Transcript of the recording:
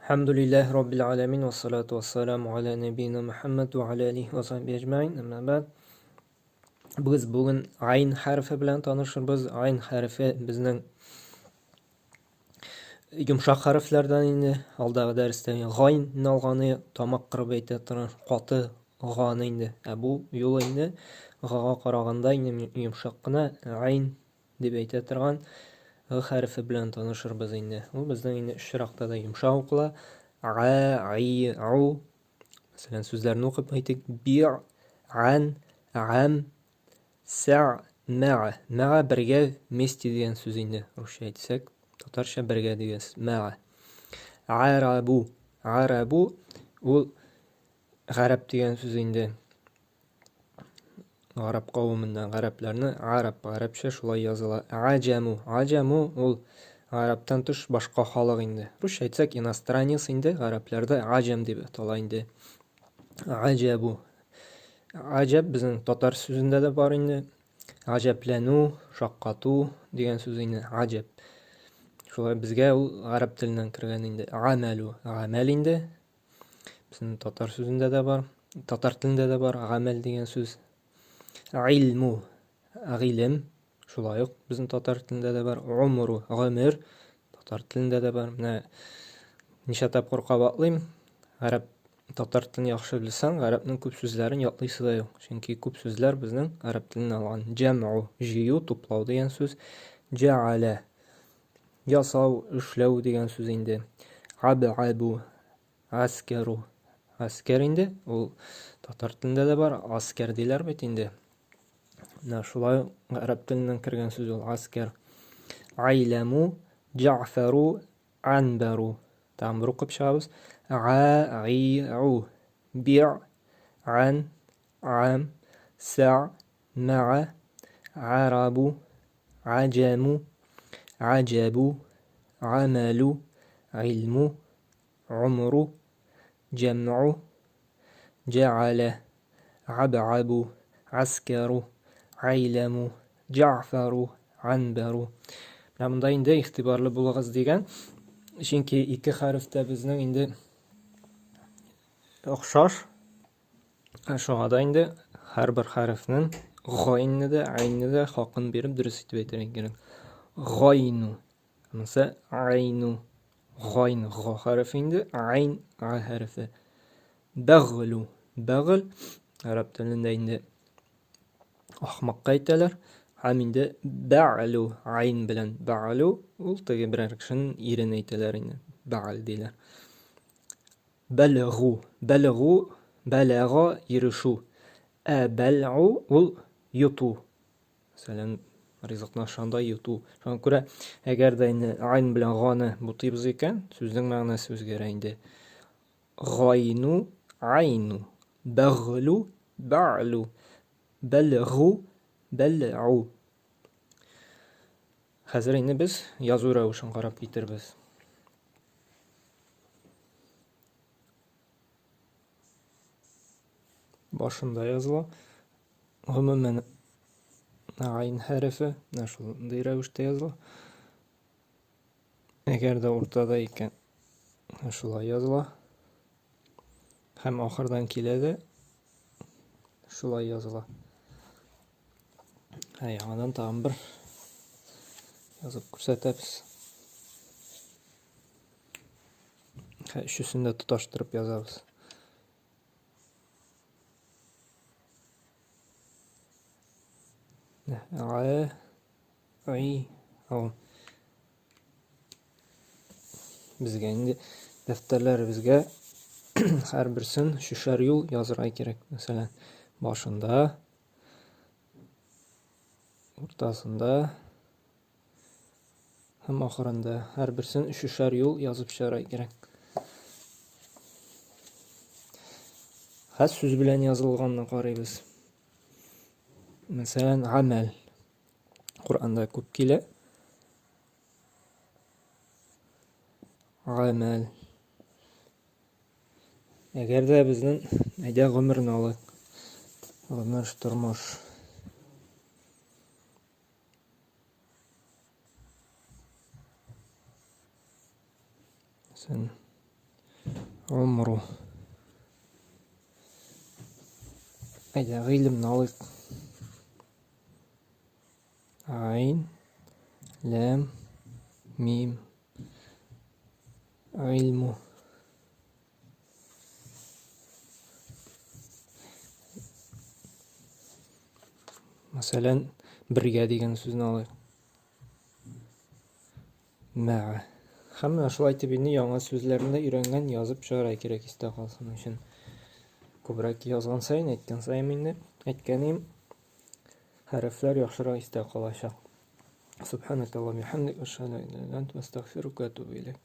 Әлхәмдүлилләһ Раббил аләмин вә салату вә саламу аля нәбиина Мөхәммәд вә аля алихи вә сахбихи әҗмәин. Әмма бәгъд. Без бүген айн хәрефе белән танышырбыз. Айн хәрефе безнең йомшак хәрефләрдән инде. Алдагы дәрестә гайн алганы тамак кырып әйтә торган каты ганы инде. Ә бу юлы инде гага караганда инде йомшак кына айн дип әйтә торган г хәрефе белән танышырбыз инде. Ул безнең инде өч очракта да йомшак укыла. А, и, у. Мәсәлән, сүзләрне укып әйтик. Би, ан, ам, сә, мә. Мә бергә, вместе дигән сүз инде. Русча әйтсәк, татарча бергә дигән сүз. Мә. Арабу. Арабу ул гарәп дигән сүз инде. Гарәп кавеменнән гарәпләрне араб, гарәпчә шулай языла. Аҗәму, аҗәму ул гарәптән тыш башка халык инде. Русча әйтсәк, иностранец инде, гарәпләрдә аҗәм дип атала инде. Аҗәбу. Аҗәб безнең татар сүзендә дә бар инде. Гаҗәпләнү, шаккату дигән сүз инде, аҗәб. Шулай безгә ул гарәп теленнән кергән инде. Гамәлу, гамәл инде. Безнең татар сүзендә дә бар, татар телендә дә бар гамәл дигән сүз. Гыйльму, гыйлем, шулай ук безнең татар телендә дә бар. Умру, гомер, татар телендә дә бар. Менә ничә тапкыр кабатлыйм, гарәп татар телен яхшы белсәң, гарәпнең күп сүзләрен ятлыйсы да юк. Чөнки күп сүзләр безнең гарәп теленнән алган. Җәмгу, җыю, туплау дигән сүз. Җәалә, Ясау, эшләү дигән сүз инде. Аб-абу, аскеру. Аскер инде, ул татар телендә дә бар, аскер диләр бит инде. Менә шулай гарәп теленнән кергән сүз ул аскер. Айләму, җәгъфәру, анбәру. Тагын бер укып чыгабыз. А, и, у. Би, ан, ам, сә, Мәә, гарабу, аҗәму, аҗәбу, гамәлу, гыйльму, гомру, җәмгу, җәгалә, габгабу, гаскәру, гайләму, җәгъфәру, ганбәру. Менә монда инде игътибарлы булыгыз дигән. Чөнки ике хәреф тә безнең инде охшаш. Шуңа да инде һәрбер хәрефнең гайнны да, айнны да хакын биреп дөрес итеп әйтергә кирәк. Гайну. Монысы айну. Гайн га хәрефе инде, айн а хәрефе. Бәгълу. Бәгл гарәп телендә инде ахмакка әйтәләр. Һәм инде бәгълу айн белән бәгълу ул теге берәр кешенең ирен әйтәләр инде. Бәгл диләр. Бәләгу, бәләгу, бәләга ирешү. Ә бәлгу ул йоту. Мәсәлән, ризыкны ашаганда йоту. Шуңа күрә, әгәр дә инде айн белән ганы бутыйбыз икән, сүзнең мәгънәсе үзгәрә инде. Гайну, айну, бәгълу, бәгълу, бәлгу, бәлгу. Хәзер инде без язу рәвешен карап китербез. Башында языла. Гомумән, айн хәрефе менә шундый рәвештә языла. Әгәр дә уртада икән, шулай языла. Һәм ахырдан килә дә шулай языла. Ә яңадан тагын бер язып күрсәтәбез. Өчесен дә тоташтырып язабыз. А, И, О. Безгә инде дәфтәрләребезгә һәрберсен өчешәр юл язырга кирәк. Мәсәлән, башында, уртасында һәм ахырында һәрберсен өчешәр юл язып чыгарга кирәк. Хәз сүз белән язылганны карыйбыз. Мәсәлән, гамәл. Коръәндә күп килә. Гамәл. Әгәр дә безнең әйдә гомерне алыйк. Гомер, тормыш. Сен. Умру. Әйдә, гыйлемне алыйк. Айн, ләм, мим, гыйльму. Мәсәлән, бергә дигән сүзне алыйк. Мәгә. Һәм менә шулай итеп инде яңа сүзләрне өйрәнгән, язып чыгарга кирәк истә калсын өчен. Күбрәк язган саен, әйткән саен инде, әйткәнем хәрефләр яхшырак истә калачак. Субханакаллаху бихамдик, ашһаду ан ла илаһа илля анта, астагфирука ва атубу илейк.